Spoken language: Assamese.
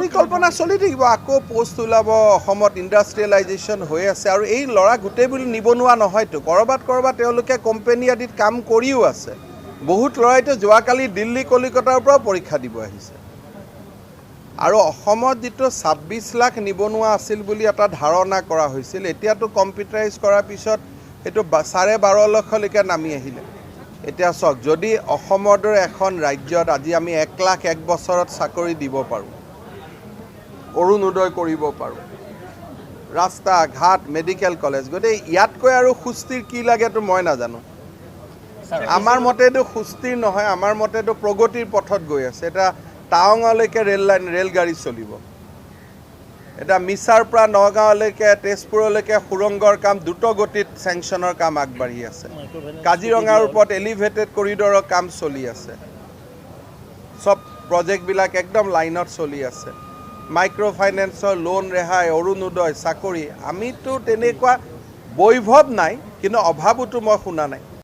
পৰিকল্পনা চলি থাকিব, আকৌ পষ্ট ওলাব। অসমত ইণ্ডাষ্ট্ৰিয়েলাইজেশ্যন হৈ আছে আৰু এই ল'ৰা গোটেইবোৰ নিবনুৱা নহয়তো, ক'ৰবাত ক'ৰবাত তেওঁলোকে কোম্পেনী আদিত কাম কৰিও আছে। বহুত ল'ৰাইতো যোৱাকালি দিল্লী, কলিকতাৰ পৰাও পৰীক্ষা দিব আহিছে। আৰু অসমত যিটো 26 লাখ নিবনুৱা আছিল বুলি এটা ধাৰণা কৰা হৈছিল, এতিয়াতো কম্পিউটাৰাইজ কৰাৰ পিছত সেইটো 12.5 লাখলৈকে নামি আহিলে। এতিয়া চাওক, যদি অসমৰ দৰে এখন ৰাজ্যত আজি আমি 1 লাখ এক বছৰত চাকৰি দিব পাৰোঁ, অৰুণোদয় কৰিব পাৰোঁ, ৰাস্তা ঘাট, মেডিকেল কলেজ, গতিকে ইয়াতকৈ আৰু সুস্থিৰ কি লাগেতো মই নাজানো। আমাৰ মতেতো সুস্থিৰ নহয়, আমাৰ মতেতো প্ৰগতিৰ পথত গৈ আছে। এতিয়া টাৱাঙলৈকে ৰেল লাইন, ৰেলগাড়ী চলিব। এতিয়া মিছাৰ পৰা নগাঁৱলৈকে, তেজপুৰলৈকে সুৰংগৰ কাম দ্ৰুত গতিত চেংচনৰ কাম আগবাঢ়ি আছে। কাজিৰঙাৰ ওপৰত এলিভেটেড কৰিডৰৰ কাম চলি আছে। চব প্ৰজেক্টবিলাক একদম লাইনত চলি আছে। মাইক্ৰ' ফাইনেন্সৰ লোন ৰেহাই, অৰুণোদয়, চাকৰি। আমিতো তেনেকুৱা বৈভৱ নাই, কিন্তু অভাৱোতো মই শুনা নাই।